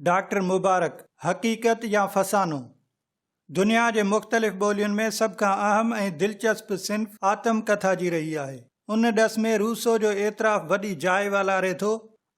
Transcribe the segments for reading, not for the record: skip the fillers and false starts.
Doctor مبارڪ، حقيقت يا فسانو؟ دنيا جي مختلف ٻولين ۾ سڀ کان اهم ۽ دلچسپ صنف آتم ڪٿا جي رهي آهي. ان ڏس ۾ روسو جو اعتراف وڏي جاء والاري ٿو.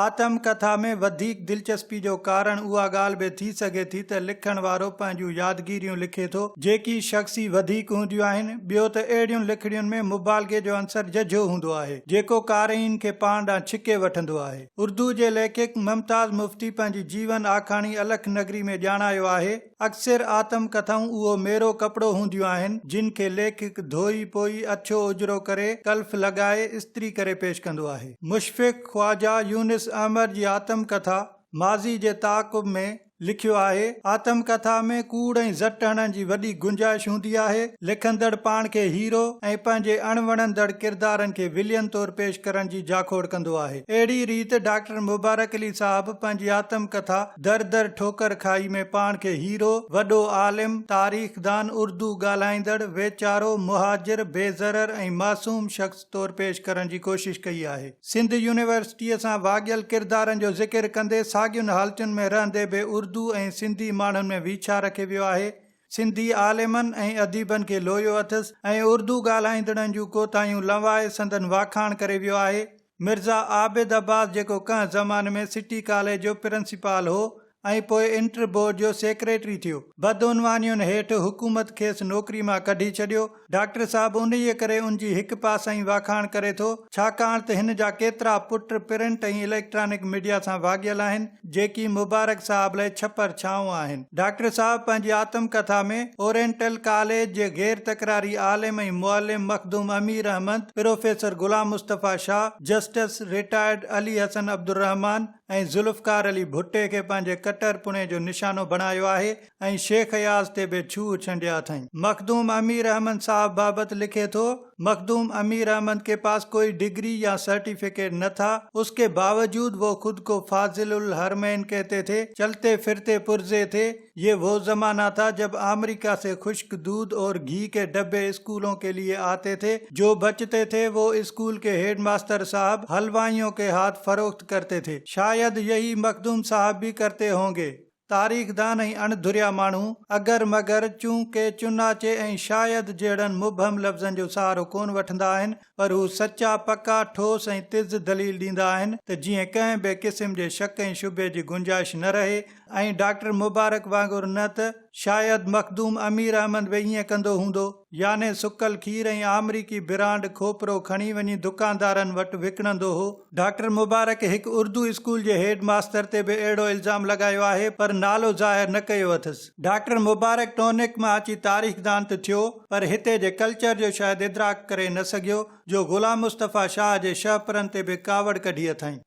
آتم ڪٿا ۾ وڌيڪ دلچسپي جو ڪارڻ اها ڳالهه به ٿي سگهي ٿي ته لکڻ وارو پنهنجون يادگيريون لکي ٿو، جيڪي شخصي وڌيڪ هونديون آهن، ٻيو ته اهڙين لکڻين ۾ مبالغي جو عنصر ججهو هوندو آهي، جيڪو قارئين کي پاڻ ڏانهن ڇڪي وٺندو آهي. اردو جي ليکڪ ممتاز مفتي پنهنجي جيون آکاڻي الک نگري ۾ ڄاڻايو آهي، اڪثر آتم ڪٿائون اهو ميرو ڪپڙو هونديون آهن، جن کي ليکڪ ڌوئي پوئي اڇو اجرو ڪري، ڪلف لڳائي، استري ڪري پيش ڪندو آهي. مشفق خواجه يونس احمر جي آتم ڪٿا ماضي جي تعاقب ۾، لکيو آهي، آتم ڪٿا ۾ ڪوڙ ۽ زٽ هڻڻ جي وڏي گنجائش هوندي آهي، لکندڙ پاڻ کي هيرو ۽ پنهنجي اڻوڻندڙ ڪردارن کي ولين طور پيش ڪرڻ جي جاکوڙ ڪندو آهي. اهڙي ريت ڊاڪٽر مبارڪ علي صاحب پنهنجي آتم ڪٿا در در ٺوڪر کائي ۾ پاڻ کي هيرو، وڏو عالم، تاريخدان، اردو ڳالهائيندڙ، ويچارو، مهاجر، بي ضرر ۽ معصوم شخص طور پيش ڪرڻ جي ڪوشش ڪئي آهي. سنڌ يونيورسٽيء سان واڳيل ڪردارن جو ذڪر ڪندي ساڳين حالتن ۾ رهندي به اردو ۽ سنڌي ماڻهن ۾ ويڇا رکي ويو آهي. سنڌي عالمن ۽ اديبن کي لويو اٿس ۽ اردو ڳالهائيندڙن جون ڪوتاهيون لنوائي سندن واکاڻ ڪري ويو آهي. مرزا عابد عباس جيڪو ڪنهن زماني ۾ سٽي ڪاليج جو پرنسپال هو ۽ پوء انٽر بورڊ جو سيڪريٽري ٿيو. بدعنوانين هيٺ حڪومت کيس نوڪري مان ڪڍي ڇڏيو. ڊاڪٽر صاحب انهيء ڪري ان جي هڪ پاسائين واکاڻ ڪري ٿو، ڇاڪاڻ ته هن جا ڪيترا پٽ پرنٽ ۽ اليڪٽرانڪ ميڊيا سان واڳيل آهن، جيڪي مبارڪ صاحب لئه ڇپر ڇانو آهن. ڊاڪٽر صاحب پنهنجي آتم ڪٿا ۾ اورينٽل ڪاليج جي غير تڪراري عالم ۽ معلم Makhdoom Amir Ahmed, professor Ghulam Mustafa Shah, justice retired Ali Hassan Abdulrahman, ۽ Zulfiqar Ali ڀٽي کي پنهنجي ڪٽر پڻي جو نشانو بڻايو آهي ۽ شيخ اياز تي به ڇوهه ڇنڊيا اٿائين. مخدوم امير احمد صاحب بابت لکي ٿو، مخدوم امير احمد ڪي پاس ڪوئي ڊگري يا سرٽيفڪيٽ نه ٿا، اس ڪي باوجود وو خود ڪو فاضل الحرمين ڪهتي ٿي، چلتي ڦرتي پرزي ٿي، يه وو زمانه ٿا جب آمريڪا سي خشڪ دودھ اور گھي ڪي ڊبي اسڪولون ڪي ليي آتي ٿي، جو بچتي ٿي وو اسڪول ڪي ھيڊ ماستر صاحب حلوائيون ڪي ھاتھ فروخت ڪرتي ٿي. شايد يھي مخدوم صاحب ڀي ڪرتي ھونگي. تاريخدان ۽ اڻ ڌريا ماڻھو اگر مگر، چونڪه، چناچه ۽ شايد جهڙن مبهم لفظن جو سهارو ڪونه وٺندا آهن، پر هو سچا، پڪا، ٺوس ۽ تز دليل ڏيندا آهن ته جيئن ڪنهن به قسم جي شڪ ۽ شبهي جي گنجائش نه رهي ۽ ڊاڪٽر مبارڪ وانگر نه ته شايد مخدوم امير احمد به ائين ڪندو هوندو، يعني سڪل کير ۽ آمريڪي برانڊ کوپرو کڻي وڃي دڪاندارن وٽ وڪڻندو هو. ڊاڪٽر مبارڪ هڪ اردو اسڪول جي هيڊ ماستر تي به اهڙو الزام لڳايو آهي، پر نالو ظاهر نه ڪيو اٿس. ڊاڪٽر مبارڪ ٽونڪ مان اچي تاريخدان ته ٿيو، پر هتي جي ڪلچر جو شايد ادراڪ ڪري نه سگهيو، جو غلام مصطفيٰ شاهه جي شهپرن تي به ڪاوڙ ڪڍي اٿائين.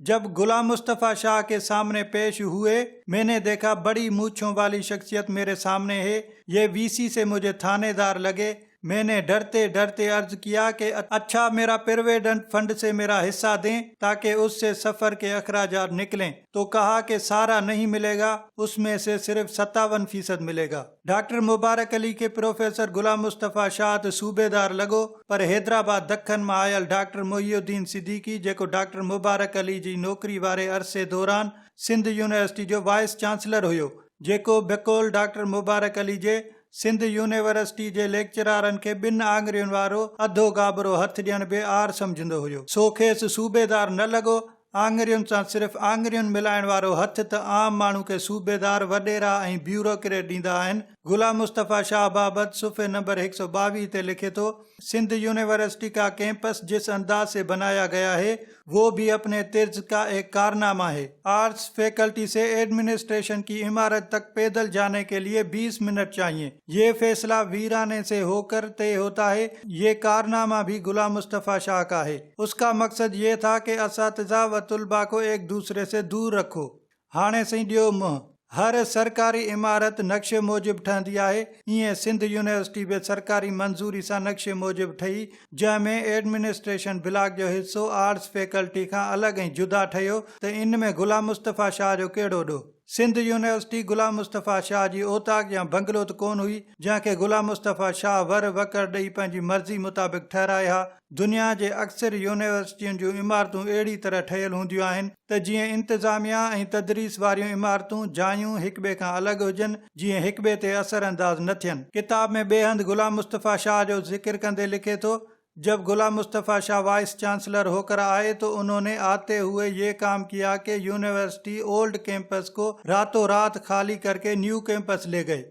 جب غلام مصطفيٰ شاهه ڪي سامني پيش هئي، مين ني ديکا بڙي مونڇون والي شخصيت ميري سامني هي، يه وي سي سي مجهي ٿانيدار لگي، مين ني ڊرتي ڊرتي عرض ڪيا ڪي اڇا ميرا پرويڊنٽ فنڊ سي ميرا حصه دين تاڪه اس سي سفر ڪي اخراجات نڪلين تو ڪها ڪي سارا نهين مليگا اس مين سي صرف ستاون فيصد مليگا. ڊاڪٽر مبارڪ علي کي پروفيسر غلام مصطفيٰ شاهه ته صوبيدار لڳو پر حيدرآباد دکن مان آيل ڊاڪٽر محي الدين صديقي جيڪو ڊاڪٽر مبارڪ علي جي نوڪري واري عرصي دوران سنڌ يونيورسٽي جو وائيس چانسلر هيو جيڪو بقول ڊاڪٽر مبارڪ علي جي سنڌ يونيورسٽي جي ليڪچرارن کي ٻن آڱرين وارو اڌو گابرو هٿ ڏيڻ به عار سمجهندو هيو، سو کيس صوبيدار نه لڳو. آڱرين سان صرف آڱرين ملائڻ وارو هٿ ته عام ماڻهو کي صوبيدار، وڏيرا ۽ بيوروڪريٽ ڏيندا آهن. غلام مصطفيٰ شاهه بابت صفحي نمبر 122 تي لکي ٿو، سنڌ يونيورسٽي ڪا ڪيمپس جس انداز سي بنايا گيا هي، وو ڀي اپني طرز ڪا ايڪ ڪارناما هي. آرٽس فيڪلٽي سي ايڊمنسٽريشن ڪي عمارت تڪ پيدل جاني ڪي ليي بيس منٽ چاهيي. يه فيصلا ويراني سي هوڪر طئي هوتا هي. يه ڪارناما ڀي غلام مصطفيٰ شاهه ڪا هي. اس ڪا مقصد يه ٿا ڪي اساتذه و طلبه ڪو ايڪ دوسري سي دور رکو. هاڻي سائين ڏيو منهن. هر سرڪاري عمارت نقشي موجب ٺهندي آهي، ايئن سنڌ يونيورسٽي به سرڪاري منظوري سان نقشي موجب ٺهي، جنهن ۾ ايڊمنسٽريشن بلاڪ جو حصو آرٽس فيڪلٽي کان الڳ ۽ جدا ٺهيو ته ان ۾ غلام مصطفيٰ شاهه جو ڪهڙو ڏوهه؟ سنڌ يونيورسٽي غلام مصطفيٰ شاهه جي اوطاق يا بنگلو ته ڪونه هئي، جنهن کي غلام مصطفيٰ شاهه ور وڪڙ ڏئي پنهنجي مرضي مطابق ٺهرائي ها. دنيا جي اڪثر يونيورسٽين جون عمارتون اهڙي طرح ٺهيل هونديون آهن ته جيئن انتظاميا ۽ تدريس واريون عمارتون، جايون، هڪٻئي کان الڳ هجن، جيئن هڪٻئي تي اثر انداز نه ٿين. ڪتاب ۾ ٻئي هنڌ غلام مصطفيٰ شاهه جو ذڪر ڪندي لکي ٿو، جب غلام مصطفيٰ شاهه وائيس چانسلر هوڪر آئي تو انهون ني آتي هوئي يي ڪام ڪيا ڪي يونيورسٽي اولڊ ڪيمپس ڪو راتو رات خالي ڪرڪي نيو ڪيمپس لي گئي.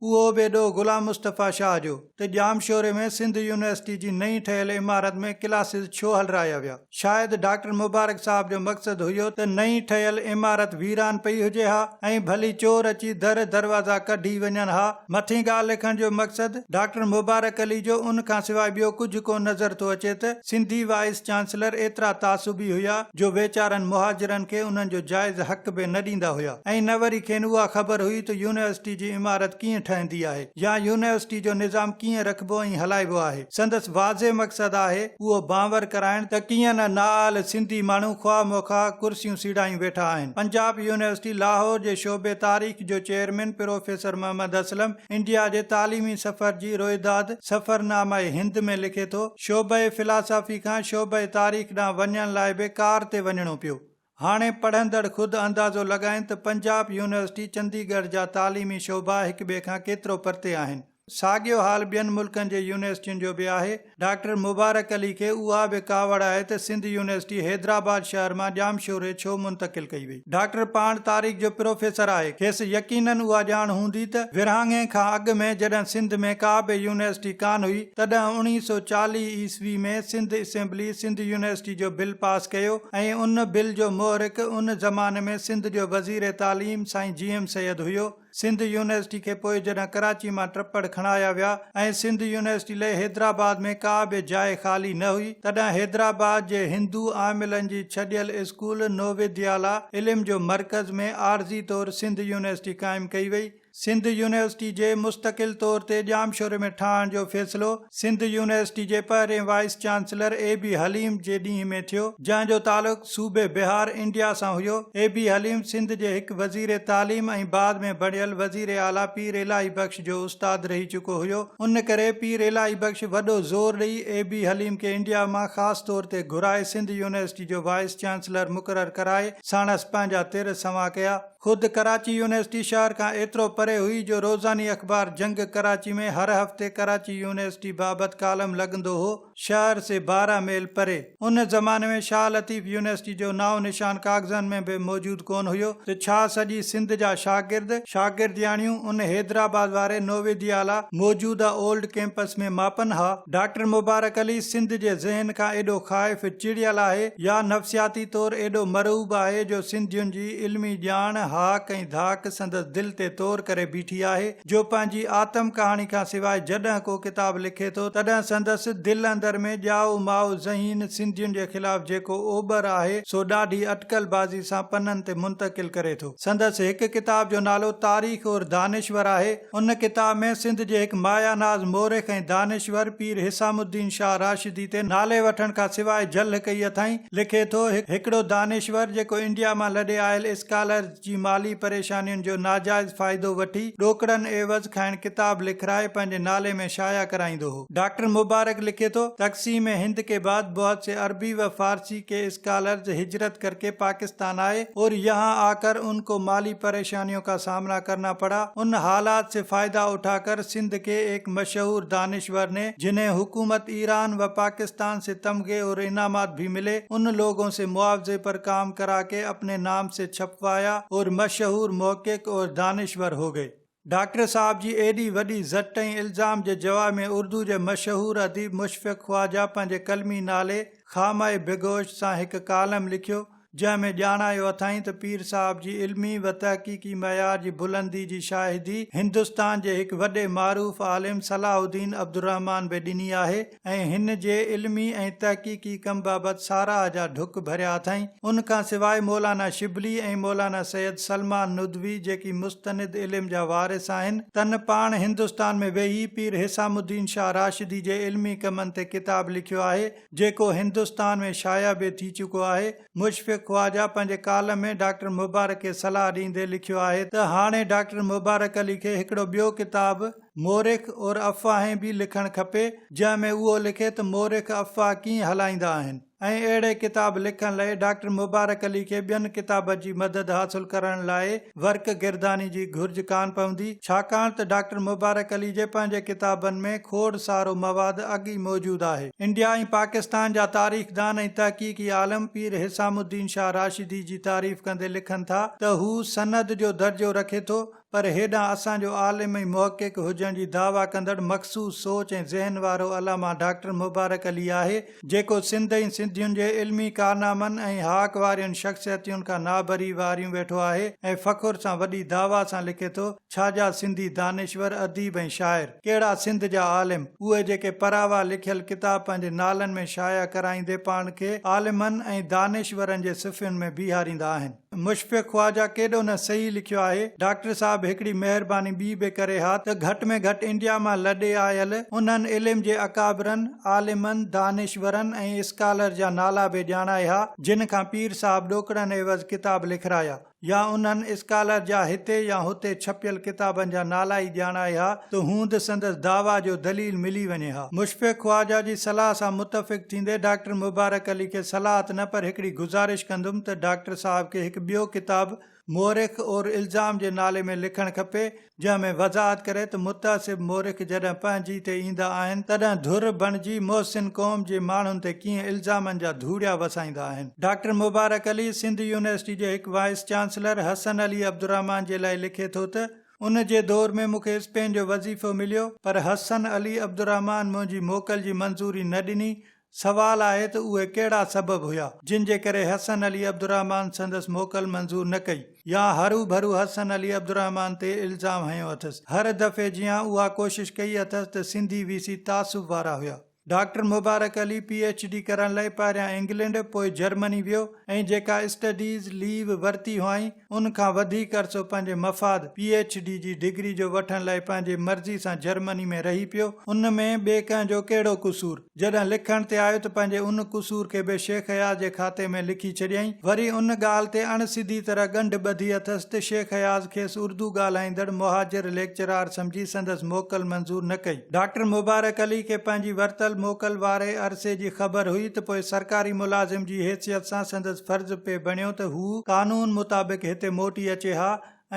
اهو به ڏوهه غلام مصطفيٰ شاهه جو ته ڄامشوري ۾ سنڌ يونيورسٽي جي نئين ٺهيل عمارت ۾ ڪلاسز ڇو هلرايا ويا. شايد ڊاڪٽر مبارڪ صاحب جو مقصد هيو ته نئين ٺهيل عمارت ويران پئي هجي ها ۽ ڀلي چور اچي در دروازا ڪڍي وڃن ها. مٿين ڳالهه لکڻ جو مقصد ڊاڪٽر مبارڪ علي جو ان کان سواء ٻيو ڪجهه ڪونه نظر ٿو اچي ته سنڌي وائيس چانسلر ايترا تعصبي هيا جو ويچارن مهاجرن کي انهن جو جائز حق به نه ڏيندا هيا ۽ نه وري کين اها خبر هئي ته يونيورسٽي جي عمارت ڪيئن ٺهندي آهي يا يونيورسٽي جو نظام ڪيئن رکبو ۽ هلائبو آهي. سندس واضح مقصد آهي اهو بانور ڪرائڻ ته ڪيئن نه نااهل سنڌي ماڻهو خواهه مخواهه ڪرسيون سيڙايون ويٺا آهن. پنجاب يونيورسٽي لاهور جي شعبي تاريخ جو chairman professor Muhammad Aslam India جي تعليمي سفر جي روئداد سفرنامه هند ۾ لکي ٿو، شعبه فلاسافي کان شعبه تاريخ ڏانهن وڃڻ لاء به ڪار تي وڃڻو پيو. هاڻي پڙهندڙ خود اندازو لڳائين ته پنجاب يونيورسٽي چنديڳڙهه جا تعليمي شعبا هڪ ٻئي کان ڪيترو پرتي آهن. ساڳيو حال ٻين ملڪن جي يونيورسٽين جو به آهي. ڊاڪٽر مبارڪ علي کي اها به ڪاوڙ آهي ته سنڌ يونيورسٽي حيدرآباد شهر مان ڄامشوري ڇو منتقل ڪئي وئي. ڊاڪٽر پاڻ تاريخ جو پروفيسر آهي. کيس يقينن اها ڄاڻ هوندي ته ورهاڱي کان اڳ ۾ جڏهن سنڌ ۾ ڪا به يونيورسٽي ڪانه هئي تڏهن 1940 عيسوي ۾ سنڌ اسيمبلي سنڌ يونيورسٽي جو بل پاس ڪيو ۽ ان بل جو محرڪ ان زماني ۾ سنڌ جو وزير تعليم سائين جي ايم سيد هيو. سنڌ يونيورسٽي کي پوء جڏهن ڪراچي مان ٽپڙ کڻايا ويا ۽ سنڌ يونيورسٽي لئه حيدرآباد ۾ ڪا به جاء خالي نه هئي تڏهن حيدرآباد جي هندو عاملن جي ڇڏيل اسڪول نووديالا علم جو مرڪز ۾ عارضي طور سنڌ يونيورسٽي قائم ڪئي وئي. سنڌ يونيورسٽي جي مستقل طور تي ڄامشوري ۾ ٺاهڻ جو فيصلو سنڌ يونيورسٽي جي پهرين vice chancellor A B Haleem جي ڏينهن ۾ ٿيو، جنهن جو تعلق صوبي بهار، انڊيا سان هيو. اي بي حليم سنڌ جي هڪ وزير تعليم ۽ بعد ۾ بڻيل وزير اعليٰ پير الاهي بخش جو استاد رهي چڪو هيو، ان ڪري پير الاهي بخش وڏو زور ڏئي اي بي حليم کي انڊيا مان خاص طور تي گهرائي سنڌ يونيورسٽي جو وائيس چانسلر مقرر ڪرائي ساڻس پنهنجا تر سنوان ڪيا. خود ڪراچي يونيورسٽي شهر کان ايترو پري هئي جو روزاني اخبار جنگ ڪراچي ۾ هر هفتي ڪراچي يونيورسٽي بابت ڪالم لڳندو هو، شهر سي 12 ميل پري. ان زماني ۾ شاهه لطيف يونيورسٽي جو نانء نشان ڪاغذن ۾ به موجود ڪونه هيو ته ڇا سڄي سنڌ جا شاگرد، شاگردياڻيون ان حيدرآباد واري نووديالا، موجوده اولڊ ڪيمپس، ۾ ماپن ها؟ ڊاڪٽر مبارڪ علي سنڌ جي ذهن کان ايڏو خائف، چڙيل آهي يا نفسياتي طور ايڏو مرعوب آهي جو سنڌين جي علمي ڄاڻ، هاڪ ۽ ڌاڪ سندس دل تي طور ڪري بيٺي آهي جو پنهنجي آتم ڪهاڻي کان سواء جڏهن ڪو ڪتاب لکي ٿو تڏهن سندس دل اندر ۾ ڄائو مائو ذهين سنڌين جي خلاف جيڪو اوٻر آهي سو ڏاڍي اٽڪل بازي سان پنن تي منتقل ڪري ٿو. سندس هڪ ڪتاب جو نالو تاريخ اور دانشور آهي. ان ڪتاب ۾ سنڌ جي هڪ مايا ناز مورخ ۽ دانشور پير حسام الدين شاهه راشدي تي نالي وٺڻ کان سواء جلهه ڪئي اٿائين. لکي ٿو، هڪڙو دانشور جيڪو انڊيا مان لڏي آيل اسڪالرز جي مالي پريشانين جو ناجائز فائدو وٺي ڏوڪڙن عيوض کائڻ ڪتاب لکرائي پنهنجي نالي ۾ شايع ڪرائيندو هو. ڊاڪٽر مبارڪ لکي ٿو، تقسيم هند ڪي بعد بهت سي عربي و فارسي ڪي اسڪالرز هجرت ڪرڪي پاڪستان آئي اور يهان آڪر ان ڪو مالي پريشانيون ڪا سامنا ڪرنا پڙا ان حالات سي فائده اٺا ڪر سنڌ ڪي ايڪ مشهور دانشور ني جنهين حڪومت ايران و پاڪستان سي تمغي اور انعامات ڀي ملي ان لوگون سي معاوضي پر ڪام ڪرا ڪي اپني نام سي ڇپوايا اور مشهور محقق اور دانشور هو گئي. ڊاڪٽر صاحب جي ايڏي وڏي زٽ ۽ الزام جي جواب ۾ اردو جي مشهور اديب مشفق خواجه پنهنجي قلمي نالي خامه بگوش سان هڪ ڪالم لکيو، جنهن ۾ ڄاڻايو اٿائين ته پير صاحب جي علمي و تحقيقي معيار جي بلندي جي شاهدي هندستان جي هڪ وڏي معروف عالم صلاح الدين عبدالرحمان به ڏني آهي. ۽ هن جي علمي ۽ تحقيقي ڪم بابت ساراهه جا ڍڪ ڀريا اٿائين. ان کان سواء مولانا شبلي ۽ مولانا سيد سلمان ندوي جيڪي مستند علم جا وارث آهن، تن پاڻ هندستان ۾ ويهي پير حسام الدين شاهه راشدي جي علمي ڪمن تي ڪتاب لکيو آهي، جيڪو هندستان ۾ شايع به ٿي چڪو آهي. مشفق خواجه پنهنجي ڪالم ۾ ڊاڪٽر مبارڪ کي صلاح ڏيندي لکيو آهي ته هاڻي ڊاڪٽر مبارڪ علي کي هڪڙو ٻيو ڪتاب مورخ اور افواهين به لکڻ کپي جنهن ۾ اهو لکي ته مورخ افواهه ڪيئن هلائيندا آهن ۽ اهڙي ڪتاب لکڻ لئي ڊاڪٽر مبارڪ علي کي ٻين ڪتابن جي مدد حاصل ڪرڻ لاء ورق گرداني جي گهرج ڪانه پوندي ڇاڪاڻ ته ڊاڪٽر مبارڪ علي جي پنهنجي ڪتابن ۾ کوڙ سارو مواد اڳ ئي موجود آهي. انڊيا ۽ پاڪستان جا تاريخدان ۽ تحقيقي عالم پير حسام الدين شاهه راشدي جي تعريف ڪندي لکن ٿا ته هو سند جو درجو رکي ٿو پر هيڏانهن اسان جو عالم ۽ محقق هجڻ جي دعويٰ ڪندڙ مخصوص سوچ ۽ ذهن وارو علامه ڊاڪٽر مبارڪ علي آهي، جيڪو سنڌ ۽ سنڌين جي علمي ڪارنامن ۽ هاڪ وارين شخصيتين کان نابري واريون ويٺو آهي ۽ فخر سان وڏي دعويٰ سان لکي ٿو، ڇا جا سنڌي دانشور، اديب ۽ شاعر؟ ڪهڙا سنڌ جا عالم؟ اهي جيڪي پراوا لکيل ڪتاب پنهنجي نالن ۾ شايع ڪرائيندي پاڻ کي عالمن ۽ دانشورن جي صفن ۾ بيهاريندا آهن. مشفق خواجه ڪيڏو نه صحيح لکيو آهي. ڊاڪٽر صاحب هڪڙي مهرباني ٻي به ڪري ها ته گهٽ ۾ گهٽ انڊيا مان لڏي آيل انهن علم جي اڪابرن، عالمن، دانشورن ۽ اسڪالر جا نالا به ڄاڻائي ها جن کان پير صاحب ڏوڪڙن عيوض ڪتاب لکرايا. يا انهن اسڪالر جا هتي يا هتي ڇپيل ڪتابن جا نالا ئي ڄاڻائي ها ته هوند سندس دعويٰ جو دليل ملي وڃي ها. مشفق خواجه جي صلاح سان متفق ٿيندي ڊاڪٽر مبارڪ علي کي صلاح ته نه پر هڪڙي گذارش ڪندم ته ڊاڪٽر صاحب کي هڪ ٻيو ڪتاب مورخ اور الزام جي نالي ۾ لکڻ کپي جنهن ۾ وضاحت ڪري ته متعصب مورخ جڏهن پنهنجي تي ايندا آهن تڏهن ڌر بڻجي محسن قوم جي ماڻهن تي ڪيئن الزامن جا ڌوڙيا وسائيندا آهن. ڊاڪٽر مبارڪ علي سنڌ يونيورسٽي جي هڪ وائيس چانسلر حسن علي عبدالرحمان جي لاء لکي ٿو ته ان جي دور ۾ مون کي اسپين جو وظيفو مليو پر حسن علي عبدالرحمان منهنجي موڪل جي منظوري نه ڏني سوال آهي ته اهي ڪهڙا سبب هيا، جن جي ڪري حسن علي عبدالرحمان سندس موڪل منظور نه ڪئي يا هروڀرو حسن علي عبدالرحمان تي الزام هنيو اٿس. هر دفعي جيان اها ڪوشش ڪئي اٿس ته سنڌي وي سي تعصب وارا هيا. Doctor Mubarak Ali P H D ڪرڻ لئي پهريان انگلينڊ پوء جرمني ويو ۽ جيڪا اسٽڊيز ليو ورتي هئائين ان کان وڌيڪ عرصو پنهنجي مفاد پي ايڇ ڊي جي ڊگري جو وٺڻ لئي پنهنجي مرضي سان جرمني ۾ رهي پيو. ان ۾ ٻئي ڪنهن جو ڪهڙو قصور؟ جڏهن لکڻ تي آيو ته پنهنجي ان قصور کي به شيخ اياز جي کاتي ۾ لکي ڇڏيائين. وري ان ڳالهه تي اڻ سڌي طرح ڳنڍ ٻڌي اٿس ته شيخ اياز کيس اردو ڳالهائيندڙ مهاجر ليڪچرار سمجهي سندس موڪل منظور نه ڪئي. ڊاڪٽر مبارڪ علي کي پنهنجي ورتل موڪل واري عرصي جي خبر هئي ته پوء سرڪاري ملازم جي حيثيت سان سندس فرض پئي بڻيو ته هو قانون مطابق هتي موٽي اچي ها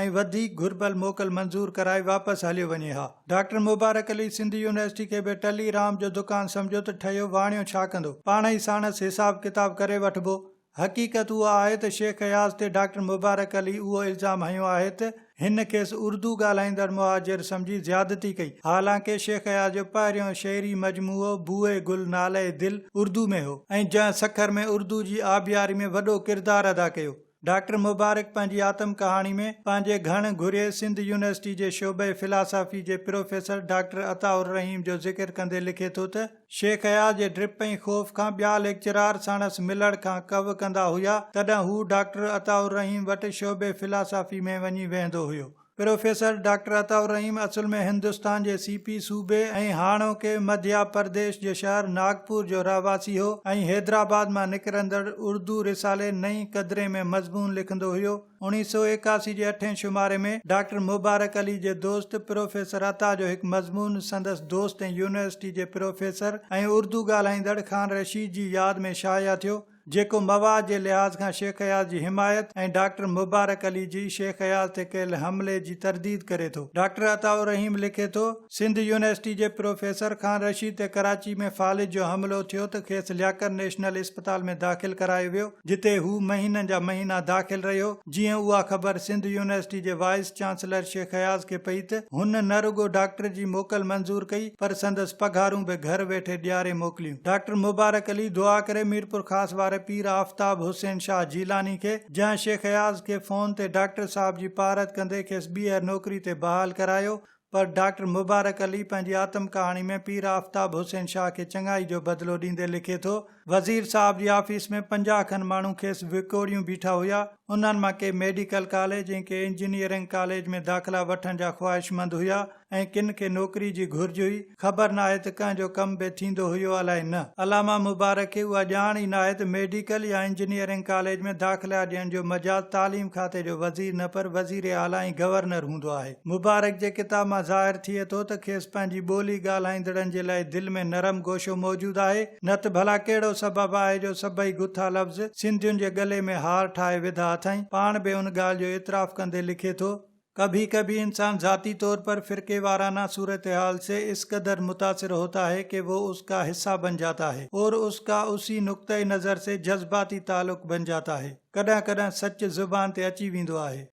۽ وڌيڪ گهربل موڪل منظور ڪرائي واپس هليو وڃي ها. ڊاڪٽر مبارڪ علي سنڌ يونيورسٽي کي به ٽلي رام جو دڪان سمجهيو ته ٺهيو واڻيو ڇا ڪندو، پاڻ ئي ساڻس حساب ڪتاب ڪري وٺبو. حقيقت اها آهي ته شيخ اياز تي ڊاڪٽر مبارڪ علي اهو الزام هنيو آهي ته هن کيس اردو ڳالهائيندڙ مهاجر سمجهي زيادتي ڪئي، حالانڪه شيخ اياز جو پهريون شعري مجموعو بوء گل نالئه دل اردو ۾ هو ۽ جنهن سکر ۾ اردو جي آبياري ۾ وڏو ڪردار ادا ڪيو. ڊاڪٽر مبارڪ پنهنجي آتم ڪهاڻي ۾ پنهنجي گهڻ گهريي سنڌ يونيورسٽي جي شعبه فلاسافي جي پروفيسر ڊاڪٽر عطاء الرحيم جو ذڪر ڪندي لکي ٿو ته، شيخ اياز جي ڊپ ۽ خوف کان ٻيا ليڪچرار ساڻس ملڻ کان ڪؤ ڪندا هيا، تڏهن هو ڊاڪٽر عطاء الرحيم وٽ شعبي فلاسافي ۾ وڃي ويهندو هيو. پروفيسر ڊاڪٽر عطاء الرحيم اصل ۾ هندستان جي سي پي صوبي ۽ هاڻوڪي مڌيا پرديش جي شهر ناگپور جو رهواسي هو ۽ حيدرآباد مان نڪرندڙ اردو رسالي نئين قدري ۾ مضمون لکندو هيو. 1981 جي اٺين شماري ۾ ڊاڪٽر مبارڪ علي جي دوست پروفيسر عطا جو هڪ مضمون سندس دوست ۽ يونيورسٽي جي پروفيسر ۽ اردو ڳالهائيندڙ خان رشيد جي ياد ۾ شايع ٿيو. جيڪو مواد جي لحاظ کان شيخ اياز جي حمايت ۽ ڊاڪٽر مبارڪ علي جي شيخ اياز تي ڪيل حملي جي ترديد ڪري ٿو. ڊاڪٽر عطاء الرحيم لکي ٿو، سنڌ يونيورسٽي جي پروفيسر خان رشيد تي ڪراچي ۾ فالج جو حملو ٿيو ته کيس لياقت نيشنل اسپتال ۾ داخل ڪرايو ويو، جتي هو مهينن جا مهينا داخل رهيو، جيئن اها خبر سنڌ يونيورسٽي جي وائيس چانسلر شيخ اياز کي پئي ته هن نه رڳو ڊاڪٽر جي موڪل منظور ڪئي پر سندس پگهارون به گهر ويٺي ڏياري موڪليون. ڊاڪٽر مبارڪ علي دعا ڪري ميرپورخاص واري پير آفتاب حسين شاهه جيلاني کي، جنهن شيخ اياز کي فون تي ڊاڪٽر صاحب جي پارت ڪندي کيس ٻيهر نوڪري تي بحال ڪرايو، پر ڊاڪٽر مبارڪ علي پنهنجي آتم ڪهاڻي ۾ پير آفتاب حسين شاهه کي چڱائي جو بدلو ڏيندي لکي ٿو، وزير صاحب جي آفيس ۾ 50 کن ماڻهو کيس وڪوڙيون بيٺا هيا. انهن مان ڪي ميڊيڪل ڪاليج ۽ ڪي انجنيئرنگ ڪاليج ۾ داخلا وٺڻ جا خواهشمند هيا ۽ ڪن کي نوڪري جي گهرج هئي. خبر ناهي ته ڪنهن جو ڪم به ٿيندو هيو الائي نه. علامه مبارڪ کي اها ڄاڻ ئي ناهي ته ميڊيڪل يا انجنيئرنگ ڪاليج ۾ داخلا ڏيڻ جو مجاز تعليم کاتي جو وزير نه پر وزير اعليٰ ۽ گورنر هوندو آهي. مبارڪ جي ڪتاب مان ظاهر ٿئي ٿو ته کيس پنهنجي ٻولي ڳالهائيندڙن جي لاء دل ۾ نرم گوشو موجود آهي، نه ته ڀلا ڪهڙو سبب آهي جو سڀئي گٿا لفظ سنڌين جي ڳلي ۾ هار ٺاهي وڌا اٿائين. پاڻ به ان ڳالهه جو اعتراف ڪندي لکي ٿو. ڪڀي ڪڀي انسان ذاتي طور پر فرقيوارانه صورتحال سي اس قدر متاثر هوتا هي ڪي وو اس ڪا حصه بن جاتا هي اور اس ڪا اسي نقطه نظر سي جذباتي تعلق بن جاتا هي. ڪڏهن ڪڏهن سچ زبان تي اچي ويندو آهي.